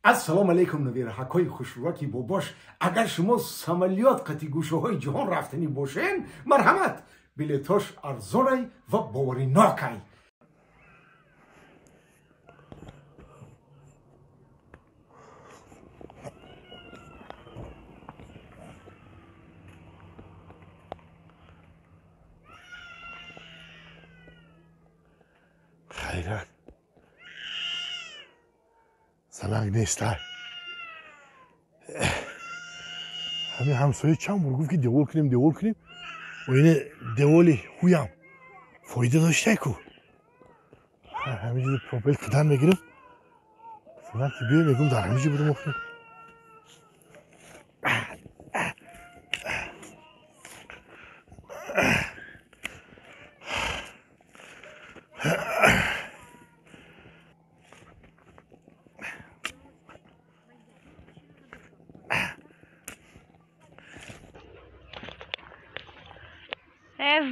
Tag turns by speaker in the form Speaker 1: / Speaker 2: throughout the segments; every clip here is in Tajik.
Speaker 1: Ассалому алайкум набираҳакҳои хушрӯаки бобош. Агар шумо самолёт қати гӯшаҳои ҷаҳон рафтанӣ бошен, марҳамат, билетош арзонай ва боваринокай.
Speaker 2: Хайрат, занак нестай. Ҳамин ҳамсоя чанд бор гуфт, ки девол кунем, девол кунем. Оине деволи ҳуям фоида доштай ку. Ҳаминҷо пропел қидан мегирам. Занак ки биё, мегум, дар ҳаминҷо будам охир.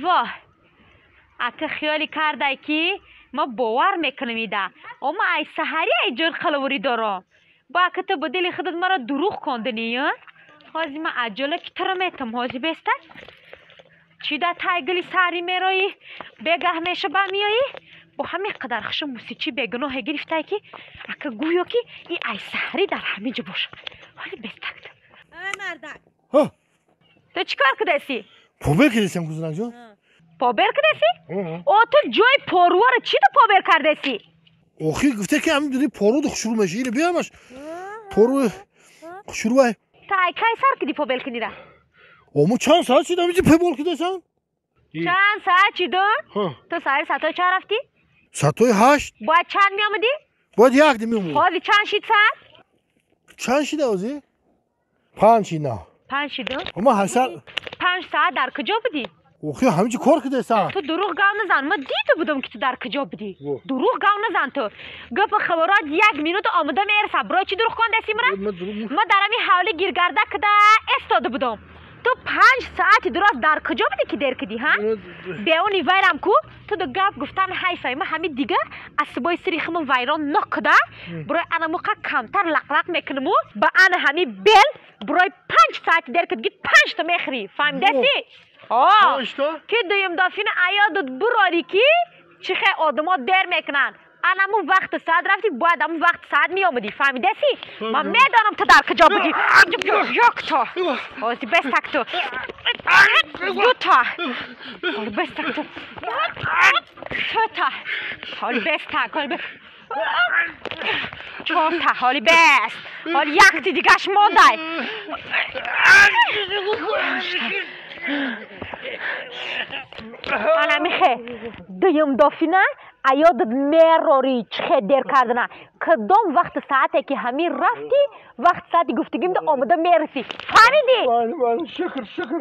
Speaker 3: Воҳ, ака хиёлӣ кардай, ки ма бовар мекунам ида. Ома ай саҳарӣ ай ҷон қалаворӣ дорам. Бо ака ту ба дили худат маро дурӯғ кондани, ҳози ма аҷола ки туро метам, ҳози беста. Чӣ да тай гули саҳарӣ мероӣ, бегаҳ меша ба меоӣ? Бо ҳамин қадар хушу мусичӣ бегуноҳе гирифтай, ки ака гӯё ки и ай саҳарӣ дар ҳамин ҷо бошад. Ҳоли бестак.
Speaker 4: Мардак,
Speaker 3: ту чӣ кор кудаси?
Speaker 2: Побер кардесам, кузинакҷон.
Speaker 3: Побер кардеси? О, ту ҷои поруаро чӣ ту побер кардеси?
Speaker 2: Охир гуфте, ки ҳамин дури пору хушрӯ меша, или биямаш пору хушрӯай.
Speaker 3: Ту ай кай сар киди побел кунира?
Speaker 2: Омо чанд соат шид ҳаминҷо пебол кидесам.
Speaker 3: Чанд соат шиду? Ту саҳари соатҳои чанд рафтӣ?
Speaker 2: Соатҳои 8.
Speaker 3: Бояд чанд меомадӣ?
Speaker 2: Бояд як меомадӣ.
Speaker 3: Ҳозир чанд шид соат?
Speaker 2: Чанд шида ҳозир? 5 шид на.
Speaker 3: 5 шиду?
Speaker 2: Ома ҳасар.
Speaker 3: 5 соат дар куҷо будӣ?
Speaker 2: Охи ҳаминҷо кор кидесам.
Speaker 3: Ту дурӯғ гап назан, ман дида будам, ки ту дар куҷо будӣ. Дурӯғ гап назан ту. Гапи хабарот як минута омода мераса. Барои чӣ дурӯғ кондаси мара? Ман дар ҳамин ҳавли гиргарда кида истода будам. Ту 5 соати дуроз дар куҷо будӣ, ки дер кидӣ, ҳа? Беони вайрам ку, ту ду гап гуфтан ҳайфай. Ман ҳамин дига аз субои сири химо вайрон нокуда, барои ана муқа камтар лақлақ мекунаму, ба ана ҳамин бел барои 5 соати дер кидги панҷта мехӯрӣ. Фаҳмидаси? Ки дуюм дафина аёдут бурорӣ, ки чӣ хел одамо дер мекунанд. Анаму вақти соат рафтӣ, бояд аму вақти соат меомадӣ. Фаҳмидаси? Ман медонам, ту дар куҷо будӣ. Як то ҳози бестак, ту дута, ҳоли бестак, ту сета, ҳоли бестак, ҳоли чорта, ҳоли бест, ҳоли якти дигаш мондай. Ана михе дуюм дофина аёдат мерорӣ, чӣ хел дер кардана. Кадом вақти саате ки ҳамин рафтӣ, вақти саати гуфтагимда омода мерасӣ. Фаҳмидӣ?
Speaker 2: Шукр, шукр,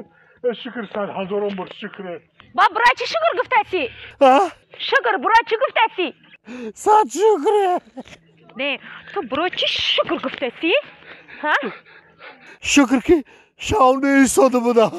Speaker 2: шукр, сад ҳазорон бор шукр.
Speaker 3: Ба барои чӣ шукр гуфтасӣ? Шукр барои чӣ гуфтасӣ?
Speaker 2: Сад шукр.
Speaker 3: Не, ту барои чӣ шукр гуфтасӣ, ҳа?
Speaker 2: Шукр, ки шав неистода будам.